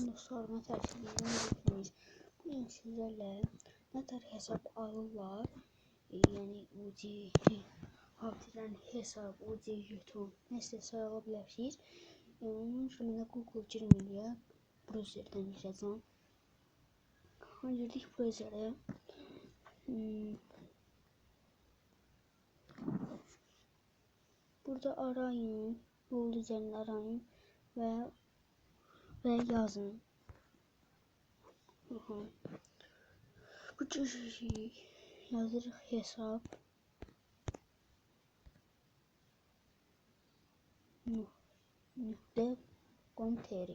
Salam dostlar, nətər sizlərlə. Bugün sizlərlə nətər hesab alırlar, yəni UC hafizən hesab, UC jeton, nə istəsə ala bilərsiniz. Onun üçün mənə Google girməyə browserdən girəcəm. Girdik browserə. Burada arayın, yol üzərində arayın və yazın. Aha. Bu cür yazırıq hesab .com.tr.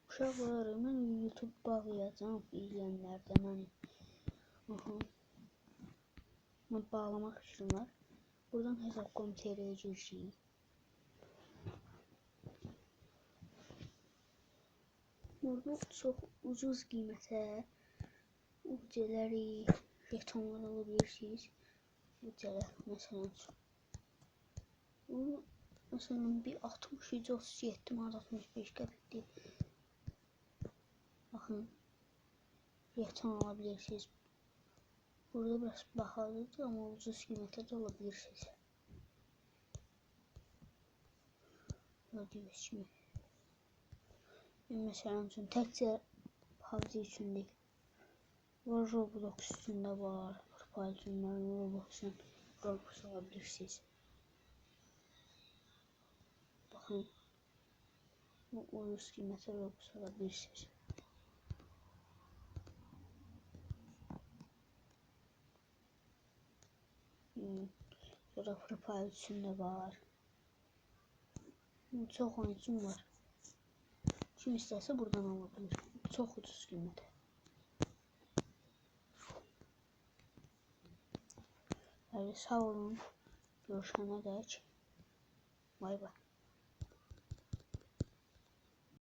Uşaqlar, mən YouTube bağlayacağam izləyənlərdə məni. Aha. Mən bağlamaq fikrim var. Buradan hesab.com.tr-yə giririk. Burada çox ucuz qiymətə UC-ləri, jetonlar ala bilirsiniz. UC-lər məsələn. Bu məsələn bir 60 137 manat 65 qəpikdir. Baxın, jeton ala bilirsiniz. Burada biraz bahalıdır, amma ucuz qiymətə də ala bilirsiniz. Gördüyünüz kimi. Məsələn üçün təkcə PUBG üçün deyil. Var Roblox üçün də var. Free üçün var, Roblox-un Roblox ala bilirsiniz. Baxın, bu ucuz qiymətə Roblox ala bilirsiniz. Sonra Free Fire üçün də var. Çox oyun üçün var. Kim istərsə buradan ala bilir. Çox ucuz qiymətə. Bəli, sağ olun. Görüşənə dək. Bay bay.